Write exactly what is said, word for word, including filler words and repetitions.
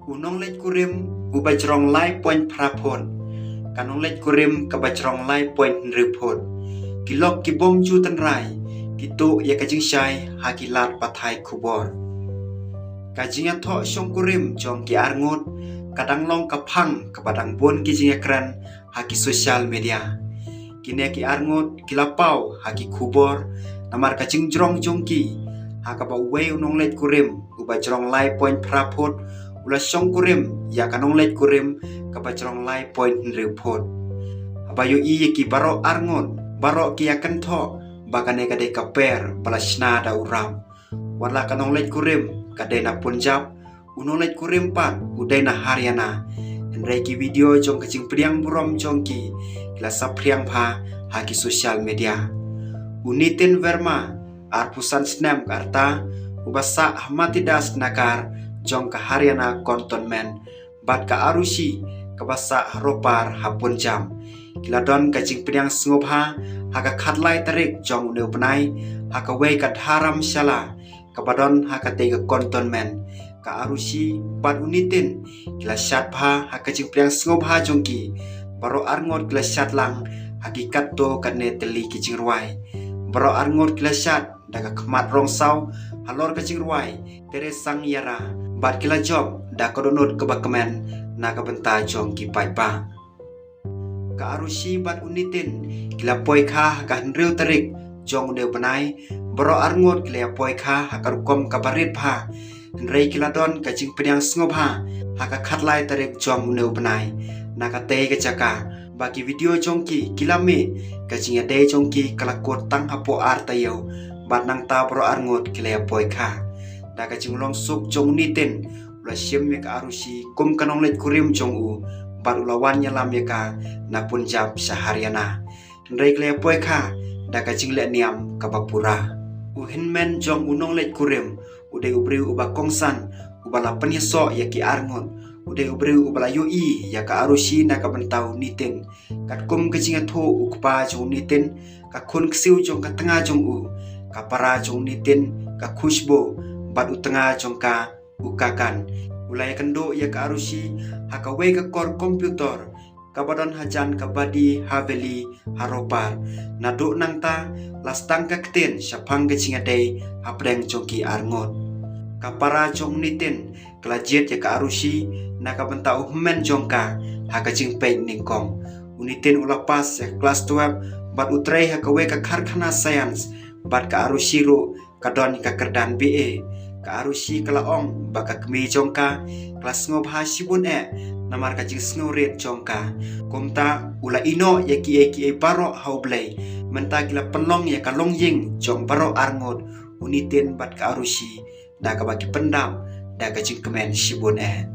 U nongleit kurim uba jrong lai point phra phut, ka nongleit kurim kaba jrong lai point hynriew phut. Ki lok ki bym ju tynrai, ki tuh ïa ka jingshai ha ki lad pathai khubor. Ka jingïathoh shongkurim jong ki arngut ka dang long ka phang kaba dang bun ki jingïakren ha ki social media. Kine ki arngut ki la paw ha ki khubor namar ka jingjrong jong ki, ha kaba uwei u nongleit kurim uba jrong lai point phra phut u la shongkurim ïa ka nongleit kurim kaba jrong lai point hynriew phut. Haba ïohi ïa ki baroh arngut, baroh ki ïakynthoh ba kane ka dei ka per ba la shna da u rap. Wat la ka nongleit kurim ka dei na Punjab, u nongleit kurim pat u dei na Haryana. Hynrei ki video jong ka jingpdiang burom jong ki, ki la saphriang bha ha ki social media. U Nitin Verma, arphew san snem ka rta, uba sah ha Matidas Nagar jong ka Haryana Cantonment, bad ka Arushi kaba sah ha Ropar ha Punjab, ki la don ka jingpdiang sngewbha ha ka khatlai tarik jong une u bnai ha kawei ka dharamshala kaba don ha katei ka cantonment. Ka Arushi bad u Nitin ki la shad bha ha ka jingpdiang sngewbha jong ki. Baroh arngut ki la shad lang ha ki katto katne tylli ki jingrwai. Baroh arngut ki la shad da ka khmat rong saw halor ka jingrwai Tere Sang Yara, bad ki la jop da ka dohnud kaba kmen na ka bynta jong ki paidbah. Ka Arushi bad u Nitin ki la poi kha ha ka hynriew tarik jong une u bnai. Baroh arngut ki la ïa poi kha ha ka rukom kaba rit bha, hynrei ki la don ka jingpdiang sngewbha ha ka khatlai tarik jong une u bnai. Na katei ka jaka ba ki video jong ki ki la mih, ka jingïadei jong ki ka la kut tang hapoh ar taïew, bad nangta baroh arngut ki la ïa poi kha. Da ka jinglong suk jong u Nitin u la shim ïa ka Arushi kum ka nongleit kurim jong u, bad u la wan ïalam ïa ka na Punjab sha Haryana. Hynrei ki la ïa poi kha da ka jingleh niam kaba pura. U hynmen jong u nongleit kurim u dei u briew uba kongsan, uba la pynïasoh ïa ki arngut. U dei u briew uba la ïohi ïa ka Arushi na ka bynta u Nitin. Katkum ka jingïathuh u kpa jong u Nitin, ka khun ksiew jong ka tnga jong u, ka para jong u Nitin, ka Khushbu, bad u tnga jong ka u Kakan, u la ïakynduh ïa ka Arushi ha kawei ka kor computer kaba don hajan ka Badi Haveli ha Ropar. Naduh nangta la sdang ka ktien shaphang ka jingïadei hapdeng jong ki arngut. Ka para jong u Nitin ka la jied ïa ka Arushi na ka bynta u hynmen jong ka ha ka jingpeit nyngkong. U Nitin u la pass ïa ka klas twelve bad u trei ha kawei ka karkhana science, bad ka Arushi ruh ka don ïa ka kyrdan B A. Ka Arushi ka la ong ba ka kmie jong ka ka la sngewbha shibun eh namar ka jingsngewrit jong ka. Kumta u la ïehnoh ïa kiei kiei baroh ha U Blei. Mynta ki la pynlong ïa ka longïing jong baroh arngut, u Nitin bad ka Arushi, da kaba ki pyndap da ka jingkmen shibun eh.